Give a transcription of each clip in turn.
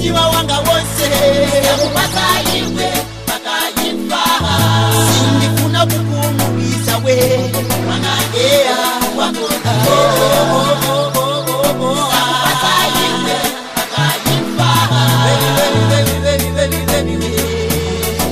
Mtima wanga wonse Yakupasa iwe mpaka imfa. Sindifuna kukumulisa we. Wanga Yeah. wako. Oh, oh, oh, oh, oh, oh. Yakupasa iwe mpaka imfa. Baby, baby, baby, baby, baby, baby.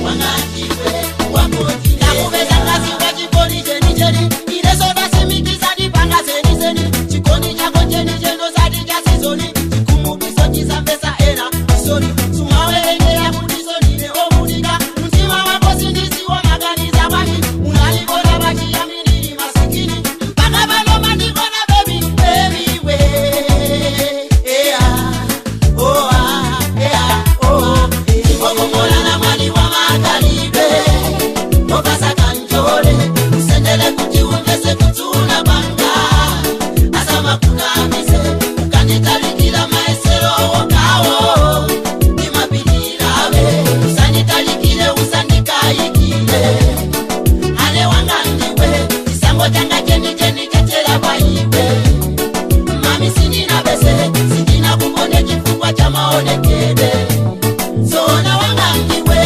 Wanga iwe wako. Ndakupeza ngazi wachikoni chenicheni, ileso tasimikiza ndipanga zenizeni, chikoni chako chenicheno sati cha sizoni, chikumubiso chisambesa ena chisoni, sumawerengera kutiso ndine ovutika, mtima wako sindiziwo maganiza bwanji, unalikona pachiyamini masikini, mpaka pano mandikona baby, baby we. Yeah, oh, ah, yeah, oh, eh. Okomola na mwali wa makalibe opasa kanjole usendele kuti umvese kutsuna banga asama kunamise ukanditalikila maesero wokawo ndimapilirabe usanditalikile usandikayikile ale wanga ndiwe chisango changa chenicheni chatela paiwe mami sindina bese sindina kukonde chifukwa cha maonekede zona wanga ndiwe.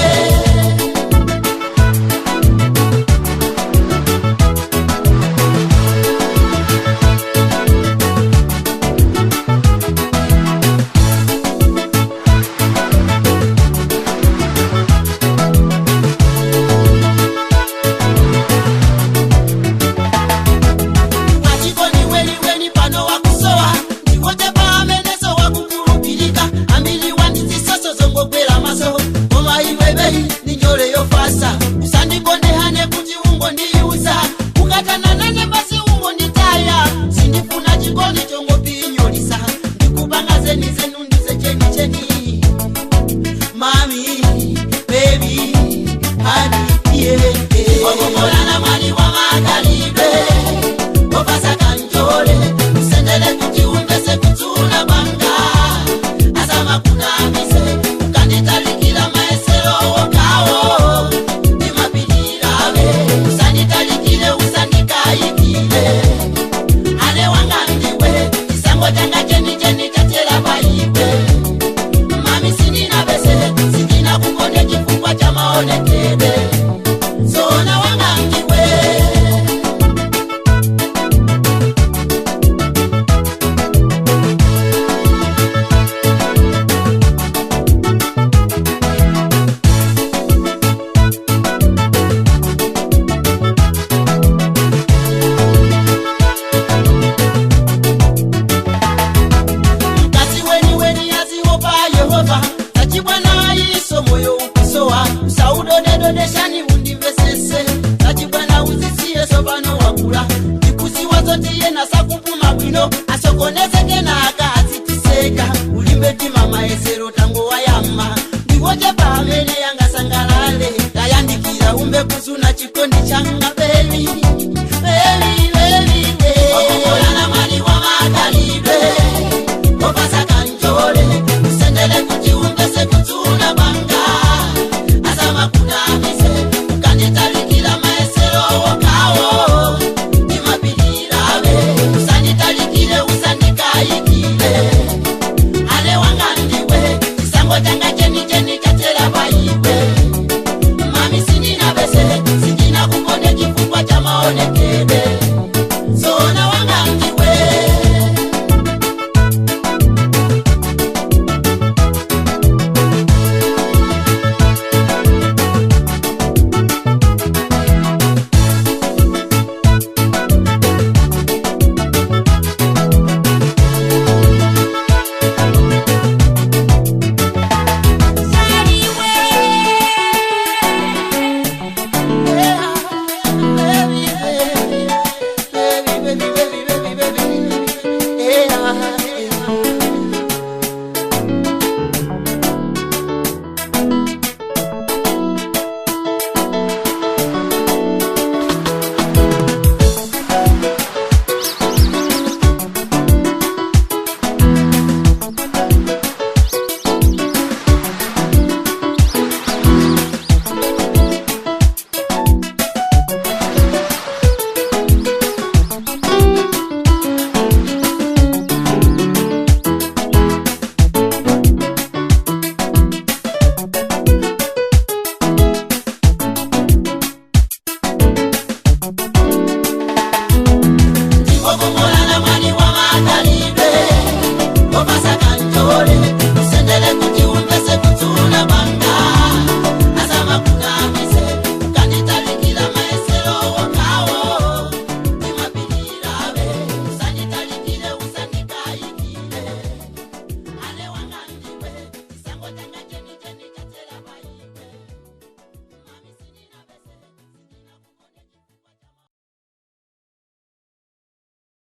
Wachikoni weniweni pano wakusowa, ndiwote paameneso wakukulupilika, ambili wandizisoso zongogwera maso, koma iwe bei ni njole yofasa, usandikondehane kuti ungondiuza, ukatana nane basi ungonditaya, sindifuna chikoni chongopinyolisa, ndikupanga zeni zenu ndize chenicheni, mami baby honey yeah, yeah. Okomola na mwali wa makalibe opasa kanjole usendele kuti umvese kutsuna banga asama kunamise ukanditalikila maesero wokawo ndimapilirabe usanditalikile usandikayikile ale wanga ndiwe chisango changa chenicheni chatela paiwe mami sindina bese sindina kukonde chifukwa cha maonekede zona wanga ndiwe. Mkazi weni weni aziopa Yehova, tachibwana iso moyo ukusowa, usaudodedodeshani undimvesese, tachibwana uzisiye sopano wakula, ndikuziwa zotiye nasakupuma bwino, asokonezeke naka azitiseka, ulimbe tima maesero tango wayama, ndiwoche pamene yangasangalale, tayandikira umbe kuzuna chikondi changa baby, baby, baby, baby. Okomola na mwali wa makalibe opasa kanjole usendele kuti umvese kutsuna banga asama kunamise ukanditalikila maesero wokawo ndimapilirabe usanditalikile usandikayikile ale wanga ndiwe chisango changa chenicheni chatela paiwe mami sindina bese sindina kukonde. Okomola.